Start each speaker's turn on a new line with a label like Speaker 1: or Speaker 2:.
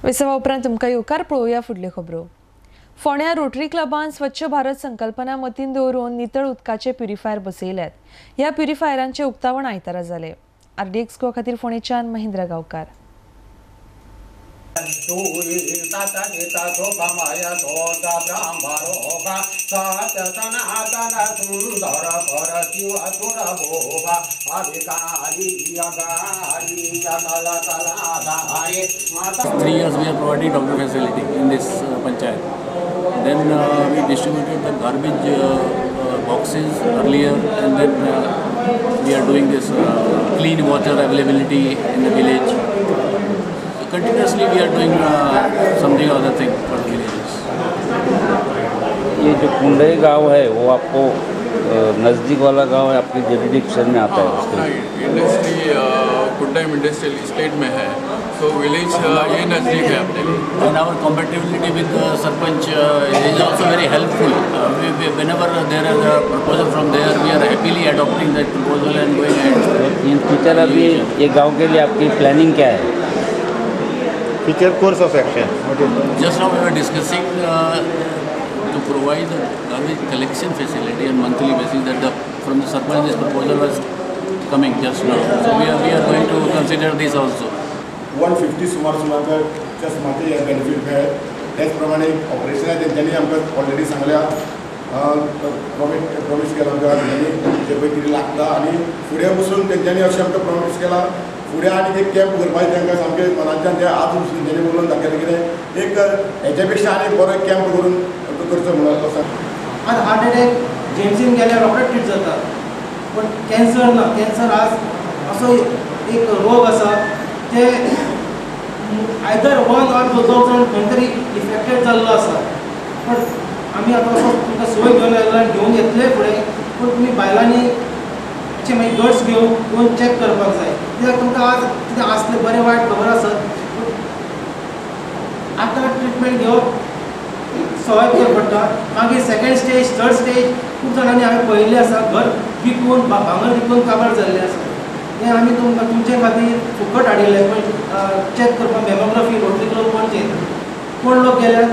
Speaker 1: विसवा उपरांत तुमकां येवकार. पळोवया फुडल्यो खबरो. फोंड्या रोटरी क्लबान स्वच्छ भारत संकल्पना मतीन दवरून नितळ उदकाचे प्युरिफायर बसयल्यात. ह्या प्युरिफायरांचे उक्तावण आयतारा जालें. आरडीएक्स गोवा खातीर फोंडेच्यान महेंद्र गांवकार.
Speaker 2: 3 years we are providing doctor facility in this panchayat. Then we distributed the garbage boxes earlier, and then we are doing this clean water availability in the village. So continuously we are doing something other thing for the villages.
Speaker 3: ये जो कुंडई गांव है, वो आपको नज़दीक वाला गांव है, आपके jurisdiction में आता है उसके?
Speaker 4: इंडस्ट्री कुंडाईम इंडस्ट्रियल स्टेट में है, सो विलेज ये नज़दीक है अपने लिए.
Speaker 2: And our compatibility with the Sarpanch is also very helpful. Whenever there is a proposal from there, we are happily adopting that proposal and going ahead.
Speaker 3: In future अभी ये गांव K लिए आपकी planning क्या है?
Speaker 5: Future course of action?
Speaker 2: Just now we were discussing to provide the garbage collection facility on monthly basis, that the from the Sarpanch this proposal was coming just now. So we are going to consider this also.
Speaker 6: 150 सुमार सुमार चस्माचे हे benefit मेळ्ळे. त्याच प्रमाणे ऑपरेशनां तेंच्यांनी आमकां already सांगल्या, promise केला आमकां तेंच्यांनी, जे पळय कितें लागता. आनी फुडें बसून तेंच्यांनी अशें आमकां प्रॉमीस केलां, फुडें आनी एक कॅम्प करपाचें तांकां सामकें मनांतल्यान. ते आज बसून तेंच्यांनी उलोवन दाखयलें कितें एक हेच्या पेक्षा आनी बरो कॅम्प करून करचो म्हणून असो.
Speaker 7: आज हार्ट अटॅक जेएमसीन गेल्यार रोखडेच ट्रीट जाता, पण कॅन्सर ना. कॅन्सर आज असो एक रोग आसा, ते आयदर वन ऑर दोग जाण खंय तरी इफेक्टेड जाल्लो आसा. पण आमी आतां असो तुमकां सोय घेवन आयला आनी घेवन येतले फुडें. पूण तुमी बायलांनी अशें मागीर गट्स घेवन येवन चॅक करपाक जाय, कित्याक तुमकां आज कितें आसलें बरें वायट खबर आसत, पूण आतां ट्रिटमेंट घेवप सवाय भितर पडटा. मागीर सेकंड स्टेज, थर्ड स्टेज, खूब जाणांनी हांवें पळयल्लें आसा, घर विकून, भांगर विकून काबार जाल्लें आसा. हें आमी तुमकां तुमचे खातीर फुकट हाडिल्लें, पण चॅक करपाक मेमोग्राफी रोटरी क्लब पणजे. कोण लोक गेल्यार